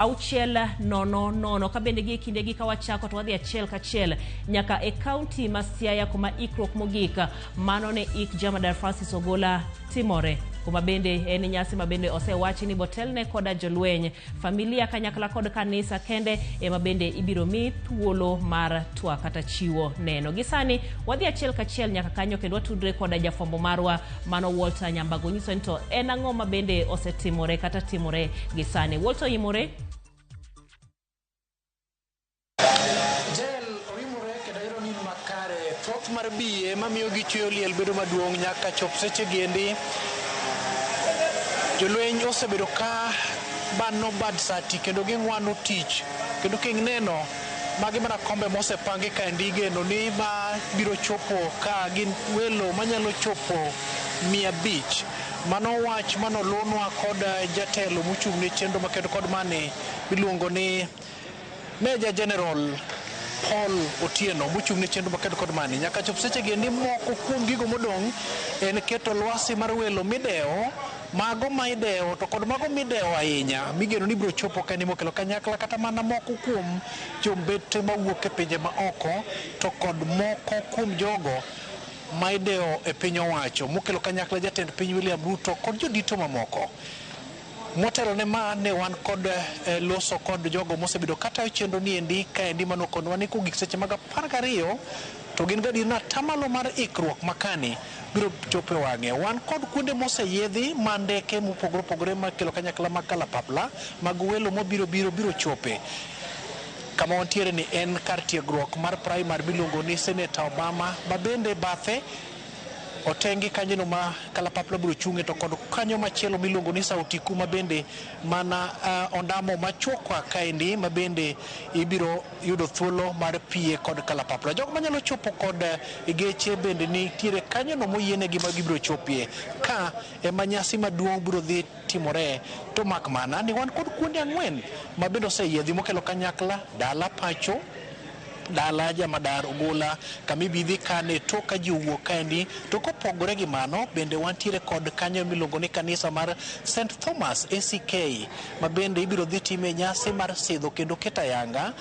600. Ka bende gi e kindegi ka wachako to wadhi achiel kachiel nyaka e kaunti ma Siaya, kuma ikruok mogik mano ne ik Jamadar Francis Ogola timore, kuma bende en nyasi ma bende osewachi ni botelne koda jolweny, familia kanyakla kod kanisa kende ema bende ibiro mi thuolo mar twak kata chiwo neno. Gi sani wadhi achiel kachiel nyaka kanyo kendo watudre koda jafwambo marwa mano Walter Nyambago, nyiso ni to en ang'o ma bende osetimore kata timore gi sani. Walter, oyimore? Jael oimore kendo ayudo ni in makare. Thoth mar biye mamiyo gichweyo liel bedo maduong' nyaka chop seche giendi. Jolweny osebedo ka bano bad sati kendo ging'wano tich. Kendo kineno magi mana kombe mosepangi kaendi, igeno ni ma biro chopo ka gin welo manyalo chopo 500. Mano wach manolunwa kod jatelo mochung' ne chenro makendo kod mani miluongo ni Major General Paul Otieno mochung' ne chenro makendo kod mani. Nyaka chop seche gi endi moko kuom gigo modong' en keto lwasi mar welo midewo, mago ma idewo to kod mago midewo ahinya migeno ni biro chopo kaendi mokelo kanyakla kata mana moko kuom jombete mawuok e pinje ma oko to kod moko kuom jogo ma idewo e piny owacho mokelo kanyakla jatend piny William Ruto kod jodito mamoko. Motelo ne ma ne wan kod loso kod jogo mosebedo katayo chenro ni endi kaendi manokonwa ni kogik seche mag 12 to gin gadier ni atamalo mar ikruok makani biro chopo e wang'e. Wan kod kuonde moseyiedhi ma ndeke mopogore opogore makelo kanyakla mag kalapapla mag welo mobiro biro biro chope. Kama wantiere ni en kar tiegruok mar primary miluongo ni Senator Obama ma bende bathe otengi kanyono ma kalapapla biro chung'e, to kod kanyo machielo miluongo ni Sauti Kuu ma bende mana ondamo machuok kaendi ma bende ibiro yudo thuolo mar pie kod kalapapla. Jogo manyalo chopo kod geche bende nitiere kanyono moyienegi ma gibiro chopie. Ka ema nyasi maduong' biro dhi timore, to mak mana ni wan kod kuonde 4 ma bende oseyiedhi mokelo kanyakla dala pacho, dala Jamadar Ogola, kama ibidhi kane tok ka ji owuok kaendi. To kopogore gi mano bende wantiere kod kanyo miluongo ni kanisa mar St Thomas ACK ma bende ibiro dhi time nyasi mar sidho kendo keto ayanga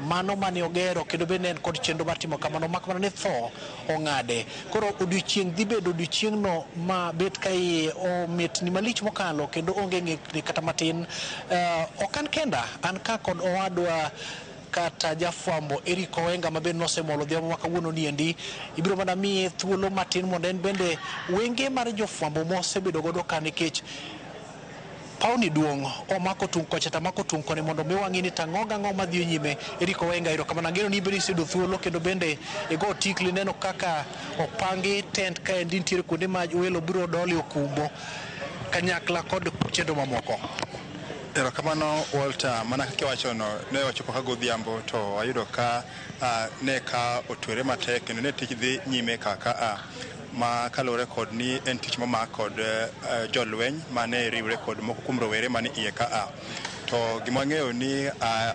mano mane ogero, kendo bende en kod chenro mar timo kamano mak mana ni tho ong'ade. Koro odiochieng' dhi bedo odiochieng'no ma bet ka iye omitni malich mokalo kendo onge ng'ikni kata matin. Ok an kenda, an ka kod owadwa kata jafwambo Eric Owenga ma bende nosemolo odhiambo ma kawuono ni endi. Ibiro mana miye thuolo matin mondo en bende wenge mar jofwambo mosebedo godo ka, nikech pawni duong', omako tung' kocha to amako tung' koni mondo mi wang'i ni tang'o gang'o madhi nyime. Eric Owenga, erokamano. Ageno ni bende iseyudo thuolo kendo bende igo tikli neno kaka opangi tent kaendi nitiere kuonde ma welo biro dole okumbo kanyakla kod chenro mamoko. Erokamano Walter, mana kaka iwachono, ne wachopo ka godhiambo to wayudo ka ne ka otwere matek kendo ne tich dhi nyime kaka ma kaluwore kod ni en tich momak kod jolweny mane riwre kod moko kuom rowere mane iye ka. To gima wang'eyo ni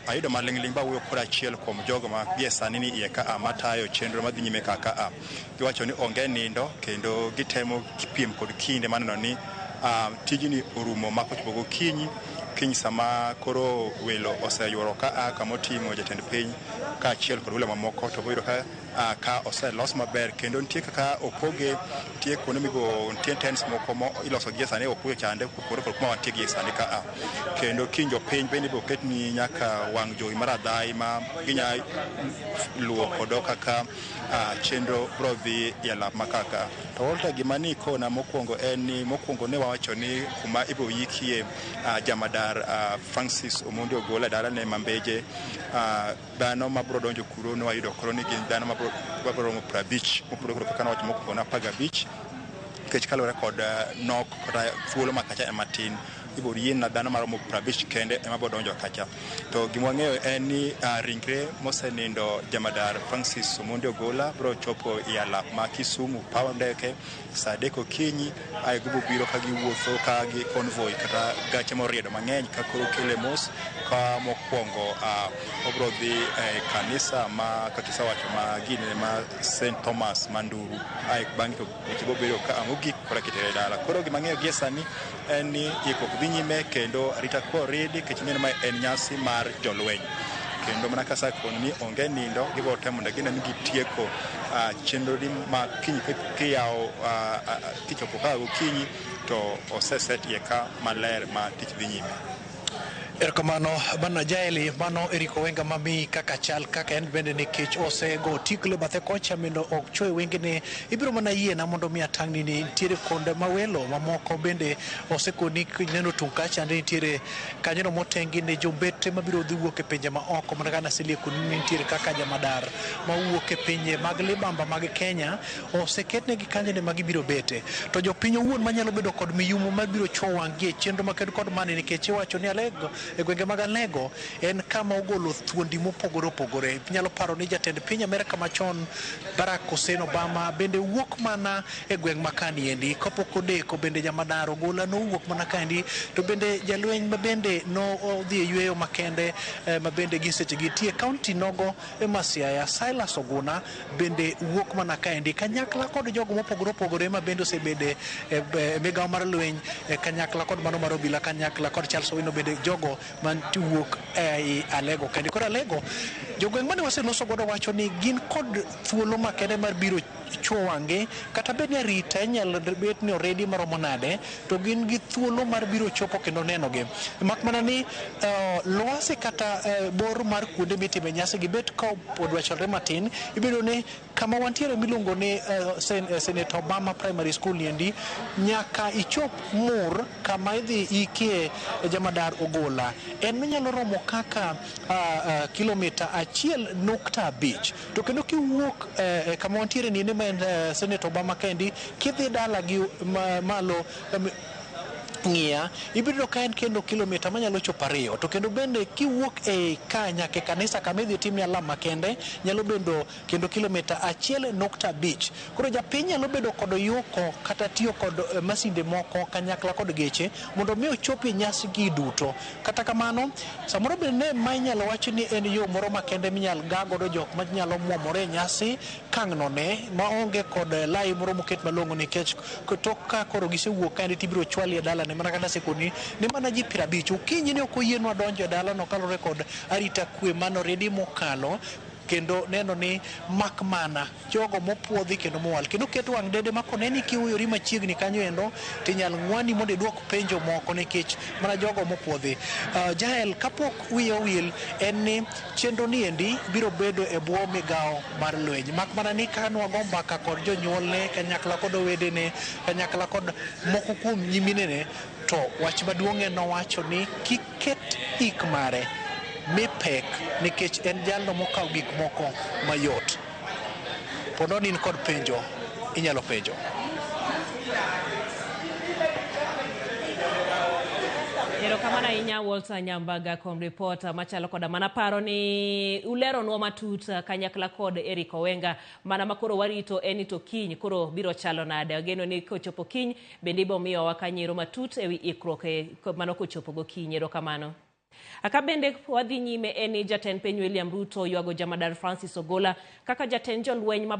ayudo maling'ling' ba wuoyo kod achiel kuom jogo ma gie sani ni iye ka matayo chenro madhi nyime kaka. Giwacho ni onge nindo kendo gitemo piem kod kinde maneno ni tijni orumo ma kochopo gokinyi kiny sama koro welo oseyuoro ka kama oting'o jatend piny kaachiel kod welo mamoko, to boyudo ka ka oselos maber kendo nitie kaka opoge, nitie kuonde migo, nitie tents moko mo iloso gie sani okuyo chande kopogore kod kuma wantie gie sani ka. Kendo kiny jopiny bende ibiro ketni nyaka wang' jowi mar adhai ma ginya luwo kodo kaka chenro biro dhi e alap ma kaka. To Walter, gima ni kona mokwongo en ni mokwongo ne wawacho ni kuma ibiro yikie Jamadar Francis Omondi Ogola e dalane ma Mbeje, dhano mabiro donjo kuro ne wayudo koro ni gin dhano mabiro romo 50 mopogore kod kaka nawacho mokwongo na 15, nikech kaluwore kod nok kata thuolo ma kacha en matin, ibiro yiena dhano maromo 50 kende ema biro donjo kacha. To gima wang'eyo en ni ringre mosenindo Jamadar Francis Omondi Ogola biro chopo e alap ma Kisumu paw ndeke saa 3 okinyi, ae gibiro biro ka giwuotho ka gi convoy kata gache moriedo mang'eny ka koro kele mos ka mokwongo obiro dhi e kanisa ma kaka isewacho ma gine ma St Thomas Manduru, ae bang'e to weche biro bedo ka mogik koro kitere dala. Koro gima ang'eyo gie sani en ni ikruok dhi dhi nyime kendo arita kwe oridi nikech ing'e ni mae en nyasi mar jolweny. Kendo mana kaka asekoni ni onge nindo, gibiro temo mondo gine ni gitieko chenro ma kiny kiyawo kichopo ka gokinyi to oseset iye ka maler ma tich dhi nyime. Erokamano bana Jaeli, mano Eric Owenga mami kaka chal kaka en bende nikech osego tikle bathe kocha mondo ok chwe wengene. Ibiro mana yiena mondo mi atang'ni ni nitiere konde mawelo mamoko bende osekoni kineno tung' kacha nitiere kanyono motengi ne jombete mabiro dhi wuok e pinje ma oko mana kaka naselieko ni nitiere kaka jamadar mawuok e pinje mag libamba mag Kenya oseketnegi kanyo ma gibiro bete. To jopiny owuon manyalo bedo kod miyumo mabiro chwo wang'gi e chenro maked kod mani nikech iwacho ni Alego e gwenge mag Alego en kama ogolo thuondi mopogore opogore. Inyalo paro ni jatend piny Amerka machon Barack Hussein Obama bende wuok mana e gweng' ma kaniendi. Kapok odeko bende jamadar Ogola nowuok mana kaendi, to bende jalweny ma bende nodhi e yweyo makende ma bende gi sechegi tie kaunti nogo ma Siaya Silas Oguna bende wuok mana kaendi kanyakla kod jogo mopogore opogore ma bende osebede e migawo mar lweny kanyakla kod mano mar obila kanyakla kod Charles Owino bende jogo mantiwuok ei Alego kendi. Koro Alego jogweng' mane waseloso godo wacho ni gin kod thuolo makende mar biro chwo wang'gi kata bed ni arita inyalo bet ni oredi maromo nade to gin gi thuolo mar biro chopo kendo nenogi. Mak mana ni lwasi kata bor mar kuonde mitime nyasi gi bet ka odwachore matin, ibedo ni kama wantiere miluongo ni Senator Obama Primary School niendi nyaka ichop Mur kama idhi ikie jamadar Ogola en onyalo romo kaka kilomita 1.5 to kendo kiwuok kama wantiere ni ma en Senator Obama kendi kidhi dala gi malo ng'iya ibiro ka en kendo kilomita manyalo chopo 2 to kendo bende kiwuok e ka nyaka e kanisa kama idhi timie alam makende nyalo bedo kendo kilomita 1.5. Koro japiny nyalo bedo kod yuko kata tiyo kod masinde moko kanyakla kod geche mondo mi ochopie nyasi gi duto. Kata kamano samoro bende ma inyalo wach ni en yo moro makende minyal ga godo jok manyalo muomore e nyasi kang'none maonge kod lai moro moket malong'o nikech tok ka koro gisewuok kaendi tibiro chwali e dala mana kata sekoni ni mana ji 50 okinyi ne ok oyienwa donjo e dalano kaluwore kod arita kwe manoredi mokalo kendo neno ni mak mana jogo mopuodhi kendo mowal kendo ket wang' dede ma koneni kiuyori machiegni kanyo endo tinyal ng'wani mondo iduok penjo moko nikech mana jogo mopuodhi. Jael, kapok wiye owil en ni chenro ni endi biro bedo e bwo migawo mar lweny mak mana ni ka nwago mbaka kod jonyuolne kanyakla kod owedene kanyakla kod moko kuom nyiminene to wach maduong' en nowacho ni kik ket ik mare mi pek nikech en jalno mokawo gik moko mayot. Pono ni in kod penjo, inyalo penjo. Erokamano ahinya Walter Nyambaga kuom report machalo koda mana paro ni uleronwa matut kanyakla kod Eric Owenga mana makoro warito en ni to kiny koro biro chalo nade. Ageno ni kochopo kiny bende ibiro miyowa kanyero matut ewi ikruok mano kochopo gokinyi. Erokamano. Aka bende wadhi nyime en ni jatend piny William Ruto ywago jamadar Francis Ogola kaka jatend jolweny ma